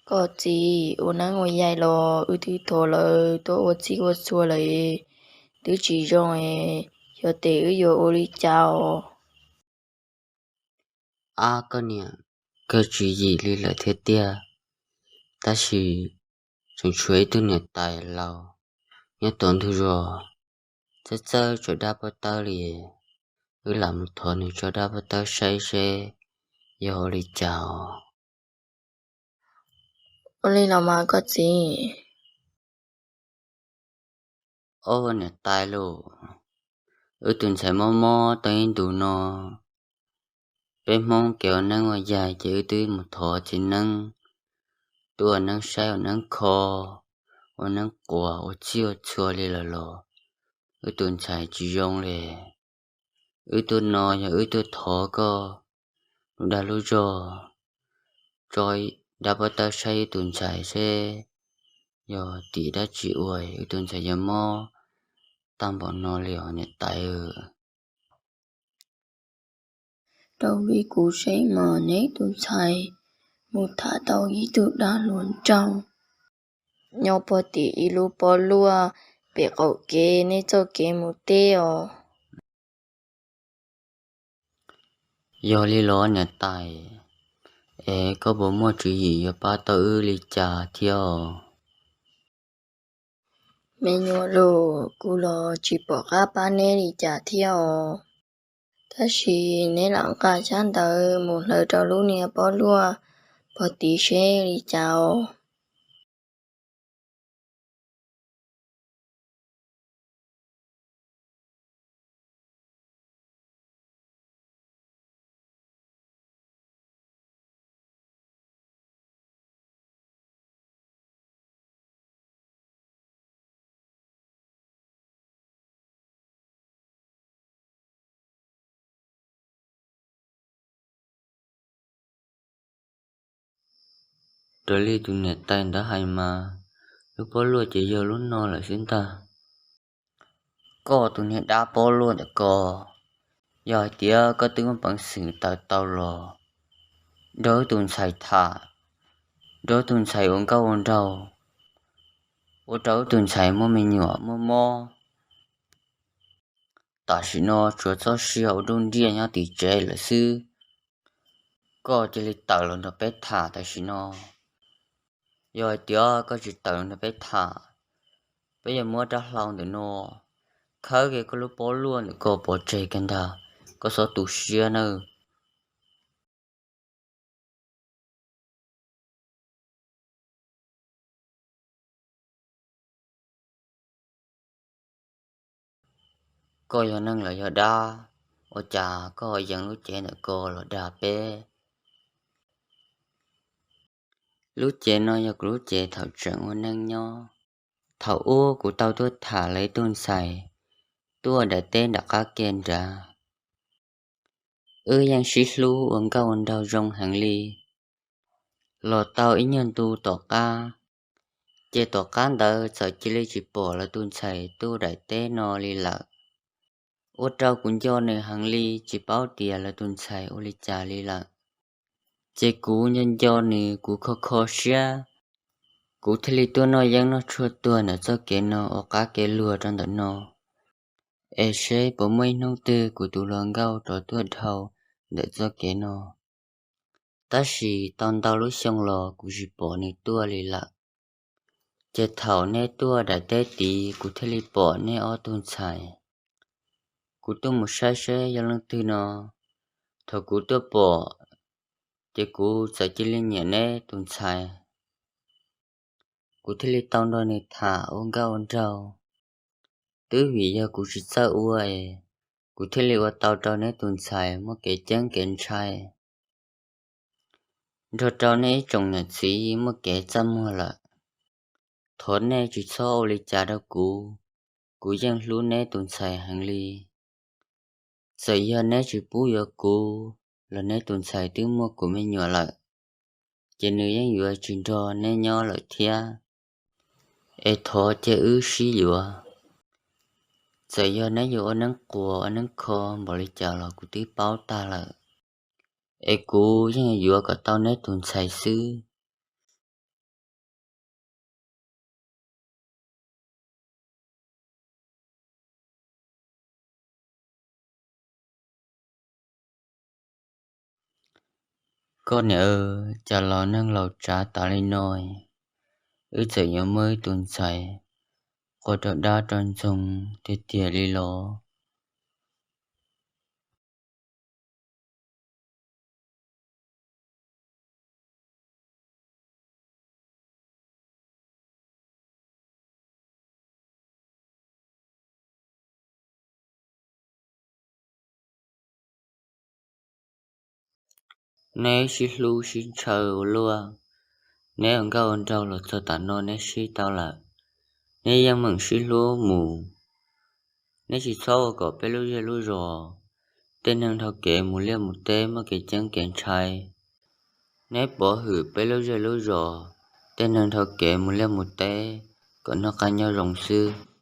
Koj txiv, ua neeb ua yaig los wb twb thov lawv tuaj ua txhij ua txhua lawm, twb tsis zoo es, yog tes wb yuav ua li cas os? Ab koj niam, kawg tswv yim li lawm thiab tiag, tab sis tseem tshuav ib tug niam tais laus nyob tom ntug zos, txawj txawj tso dab pob tawb li, wb lam mus thov nws tso dab pob tawb saib seb yog ua li cas os. Ua li los mas koj txiv. Ob niam tais lauj, wb tus ntxhais mob mob tau ib ntus no, peb Hmoob kev ua neeb ua yaig ces wb twb mus thov txiv neeb tuaj ua neeb saib ua neeb kho, ua neeb quas ua txhij ua txhua li lawm los wb tus ntxhais tsis zoo li. Wb tuaj no yog wb tuaj thov koj lub dag lub zog, tso dab pob tawb saib wb tus ntxhais seb yog tim dab tsi ua wb tus ntxhais yuav mob tag npaum no li os niam tais. Raws li kuv saib mas neb tus ntxhais mus tham tau ib tug dab hluas nraug nyob puag tim ib lub pob luaj pem qaum kev nej txoj kev mus teb os. Yog li los niam tais, es koj puas muaj tswv yim yuav pab tau wb li cas thiab os? Me nyuam los, kuv los tsis pom qab pab neb li cas thiab os. Tab sis neb lam nqa xyab ntawv mus hlawv rau lub niag pob luaj puag tid seb li cas os. Raws li tus niam tais ntawd hais mas, lub pob luaj ces yog lub no lawm xwb ntag. Koj tus niag dab pob luaj ntawm ko, yog hais tias koj twb muaj peev xwm tawm tau los nrog wb tus ntxhais tham, nrog wb tus ntxhais ua nkauj ua nraug, ua rau wb tus ntxhais muaj me nyuam muaj mob, tam sim no tsuas txoj sia ua dub ntiaj nyob tim tsev lawm xwb. Koj cia li tawm los nrog peb tham tam sim no. Yog hais tias koj tsis tawm los nrog peb tham, peb yuav muab rab hlau ntawm no khawb kiag koj lub pob luaj ntawm ko pov tseg kiag ntag, koj txhob tu siab nawb. Koj yog neeg los yog dab, ua cas koj ho yees lub cev ntawm ko los dag peb? Lub cev no yog kuv lub cev thaum tseem ua neej nyob. Thaum ub kuv tau tuaj tham lawv ib tug ntxhais tuaj daim teb nram qab ke nrad. Wb yeej sib hlub ua nkauj ua nraug zoo heev li. Los tau ib nyuag ntu tom qab, ces tom qab ntawd txawm cia li tsis pom lawv tus ntxhais tuaj daim teb no li lawm. Ua rau kuv nco nws heev li, tsis paub tias lawv tus ntxhais ua li cas li lawm. Ces kuv nco nco nws, kuv kho kho siab, kuv thiaj li tuaj noj yeeb noj tshuaj tuag ntawm txoj kev no ua qab kev luag rau ntawm no, es seb puas muaj ib hnub twg kuv tus hluas nkauj rov tuaj dhau ntawm txoj kev no. Tab sis tau ntau lub xyoo los kuv tsis pom nws tuaj li lawm. Ces thaum neb tuaj daim teb tid kuv thiaj li pom neb ob tug ntxhais. Kuv tuaj mus saib seb yog leej twg no. Thaum kuv tuaj pom, ces kuv txawm cia li nyiam neb tus ntxhais. Kuv thiaj li tau nrog nws tham ua nkauj ua nraug. Twb vim yog kuv tsis txawj ua es kuv thiaj li ua tau rau neb tus ntxhais muaj kev ceeb kev ntshai, nrog rau neb ib tsoom niam txiv muaj kev txaj muag lawm. Thov nej tsis txhob ua li cas rau kuv, kuv yeej hlub neb tus ntxhais heev li. Txawm yog neb tsis pub yuav kuv los neb tus ntxhais twb muaj kuv me nyuam lawm, ces nws yeej yuav tsis nrog neb nyob lawm thiab. Es thov cia wb sib yuav. Txawm yog neb yuav ua neeb quas ua neeb kho npaum li cas los kuv twb paub tag lawm. Es kuv yeej yuav kom tau neb tus ntxhais xwb. Koj niam, cas los neeg laus tsav tas li no, wb txawm yuav muaj ib tus ntxhais quas rau dab rau ntxoog tiag tiag li los? Neb sib hlub sib ntshaw ua luaj, neb ua nkauj ua nraug los txog tam no neb sib tau lawm, neb yeej meem sib hlub mus. Neb tsis txhob ua kom peb lub zej lub zos tej neeg dhau kev mus liaj mus teb muaj kev ceeb kev ntshai. Neb pov hwm peb lub zej lub zos tej neeg dhau kev mus liaj mus teb kom noj qab nyob zoo xwb.